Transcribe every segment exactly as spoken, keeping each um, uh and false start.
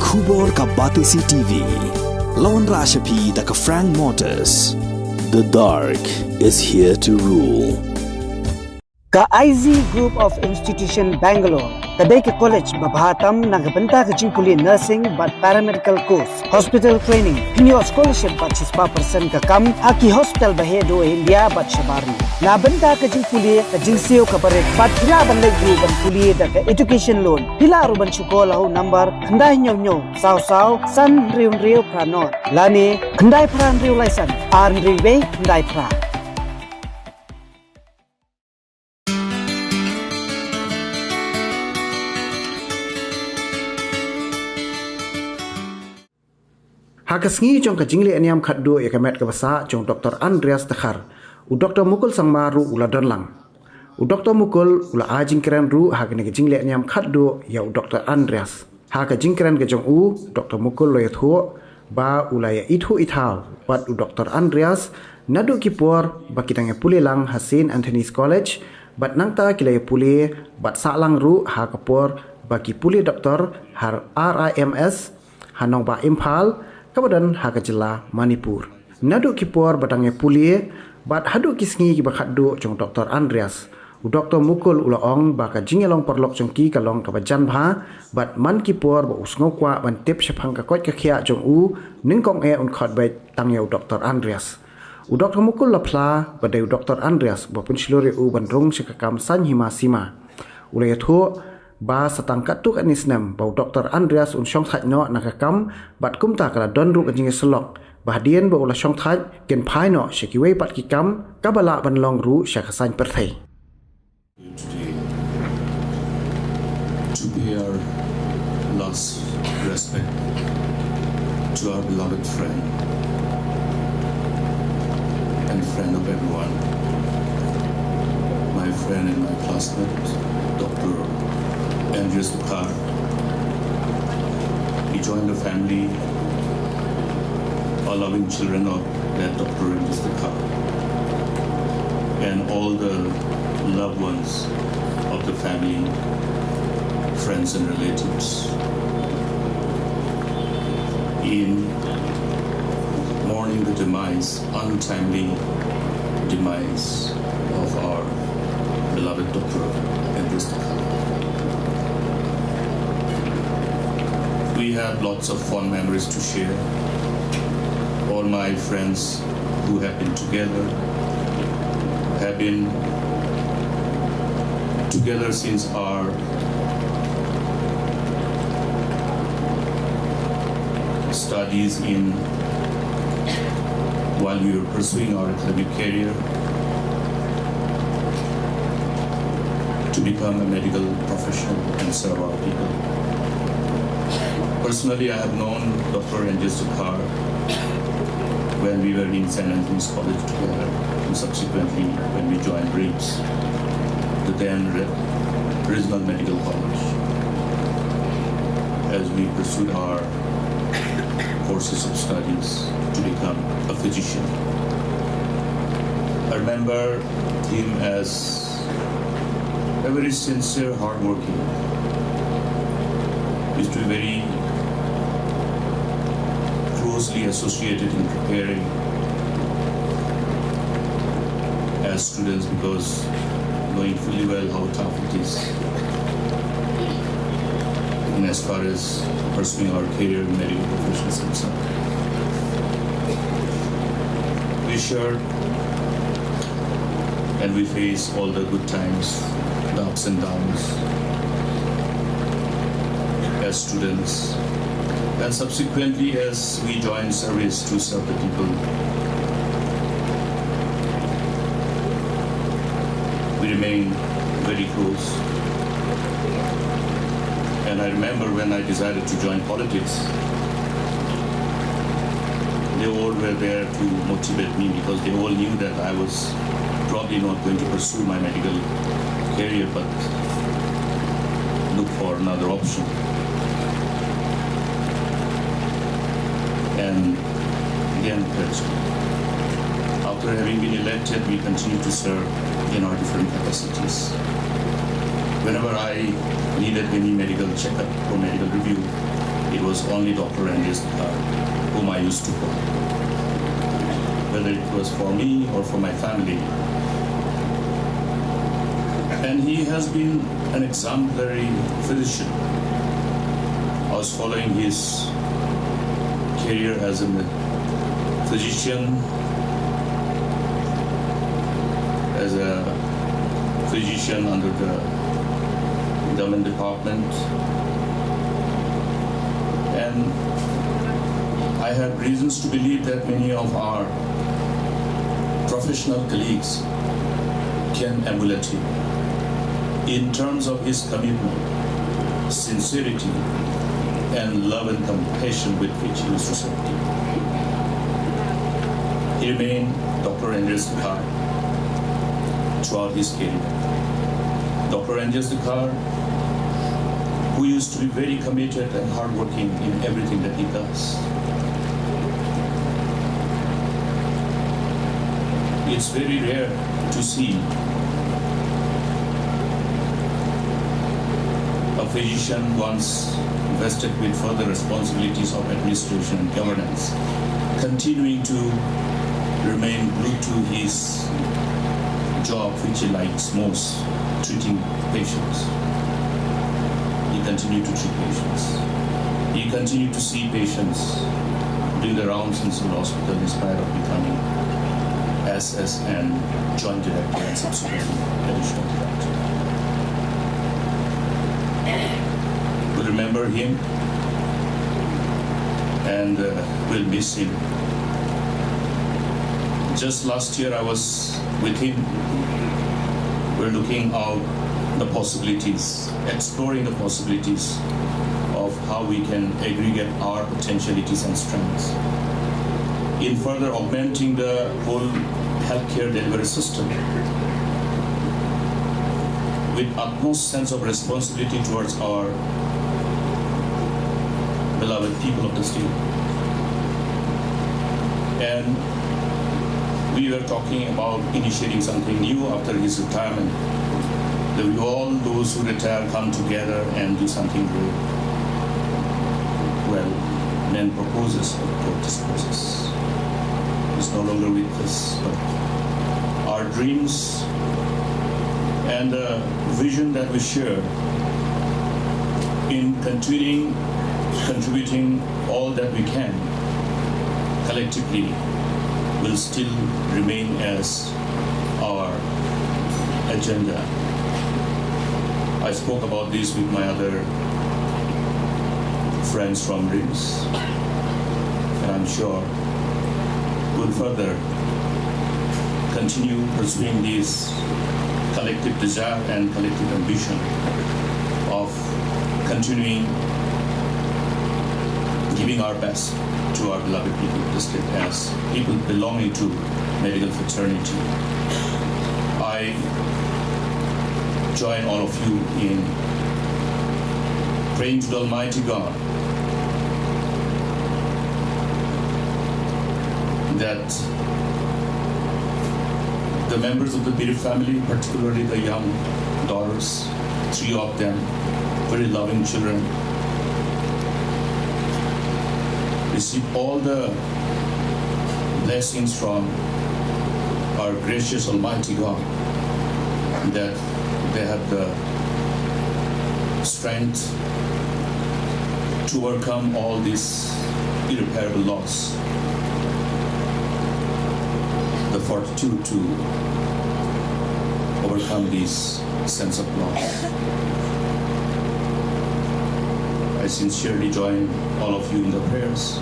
Khubor ka Batesi T V. Lawan Rashapi da ka Frank Motors. The dark is here to rule. Ka I Z Group of Institution Bangalore ka dei ka college ba bha tam na ka bynta ka jingpule nursing bad paramedical course, hospital training, pynïoh scholarship bad shispah percent ka kam ha ki hospital ba heh duh ha India bad shabar. Na bynta ka jingpule ka jingsiew ka barit bad phi lah ban leit ruh ban pule da ka education loan. Phi lah ruh ban shu call ha u number khyndai hynñiew hynñiew saw saw san hynriew hynriew phra nod lane khyndai phra hynriew lai san ar hynriew wei khyndai phra. Ha ka sngi jong ka jingleh niam khadduh ïa ka met kaba sah jong u Doktor Andreas Dkhar, u Doktor Mukul Sangma ruh u la don lang. U Doktor Mukul u la ai jingkren ruh ha kane ka jingleh niam khadduh ïa u Doktor Andreas. Ha ka jingkren ka jong u, Doktor Mukul u la ïathuh ba u la ïa ithuh ithaw bad u Doktor Andreas naduh ki por ba ki dang ïa pule lang ha Saint Anthony's College, bad nangta ki la ïa pule bad sah lang ruh ha ka por ba ki pule doktor ha R I M S ha nongbah Imphal, kaba don ha ka jylla Manipur. Naduh ki por ba dang ïa pule bad haduh ki sngi kiba khadduh jong u Doktor Andreas, u Doktor Mukul u la ong ba ka jingïalong paralok jong ki ka long kaba jan bha, bad man ki por ba u sngew kwah ban tip shaphang ka koit ka khiah jong u, nyngkong eh un khot beit tang ïa u Doktor Andreas. U Doktor Mukul la phla ba dei u Doktor Andreas uba pynshlur ïa u ban rung sha ka kam saiñ hima sima. U la ïathuh ba sa tang katto katne snem ba u Doktor Andreas un shongthait noh na ka kam, bad kumta ka la don ruh ka jingïasyllok ba hadien ba u la shongthait, kin phai noh sha kiwei pat ki kam kaba lah ban long ruh sha ka saiñ pyrthei. Today, to pay our last respect to our beloved friend and friend of everyone, my friend and my classmate, Doctor Andreas Dkhar. He joined the family, our loving children of that Doctor Andreas Dkhar, and all the loved ones of the family, friends and relatives. In mourning the demise, untimely demise of our beloved Doctor Andreas Dkhar. We have lots of fond memories to share. All my friends who have been together have been together since our studies in while we were pursuing our academic career to become a medical professional and serve our people. Personally, I have known Doctor Andreas Dkhar when we were in Saint Anthony's College together, and subsequently when we joined RIMS, the then Re- Regional Medical College, as we pursued our courses of studies to become a physician. I remember him as a very sincere, hardworking. Used to be very closely associated in preparing as students because knowing fully well how tough it is in as far as pursuing our career in medical profession is concerned. We shared and we face all the good times, the ups and downs as students, and subsequently as we joined service to serve the people. We remain very close. And I remember when I decided to join politics, they all were there to motivate me because they all knew that I was probably not going to pursue my medical career but look for another option. And they encouraged me. After having been elected, we continued to serve in our different capacities. Whenever I needed any medical checkup or medical review, it was only Doctor Andreas Dkhar, whom I used to call, whether it was for me or for my family. And he has been an exemplary physician. I was following his career as a physician, as a physician under the government department. And I have reasons to believe that many of our professional colleagues can emulate him in terms of his commitment, sincerity, and love and compassion with which he was receptive. He remained Doctor Andreas Dkhar throughout his career. Doctor Andreas Dkhar, who used to be very committed and hardworking in everything that he does. It's very rare to see a physician, once vested with further responsibilities of administration and governance, continuing to remain glued to his job, which he likes most, treating patients. He continued to treat patients. He continued to see patients, doing the rounds in the hospital in spite of becoming S S and joint director and subsequently additional director. We remember him and, uh, will miss him. Just last year I was with him. We're looking out the possibilities, exploring the possibilities of how we can aggregate our potentialities and strengths in further augmenting the whole healthcare delivery system with utmost sense of responsibility towards our beloved people of the state. And we were talking about initiating something new after his retirement. That we all those who retire come together and do something great. Well, men proposes, but God disposes. He's no longer with us, but our dreams and the vision that we share in continuing contributing all that we can collectively will still remain as our agenda. I spoke about this with my other friends from RIMS, and I'm sure we'll further continue pursuing this collective desire and collective ambition of continuing giving our best to our beloved people of the state as people belonging to medical fraternity. I join all of you in praying to the Almighty God that the members of the Biri family, particularly the young daughters, three of them, very loving children, receive all the blessings from our gracious Almighty God, that they have the strength to overcome all this irreparable loss, the fortitude to overcome this sense of loss. I sincerely join all of you in the prayers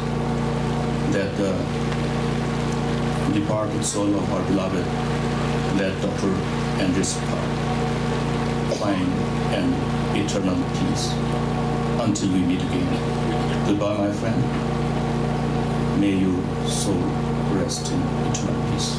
that the departed soul of our beloved late Doctor Andreas Dkhar find an eternal peace. Until we meet again, goodbye, my friend. May your soul rest in eternal peace.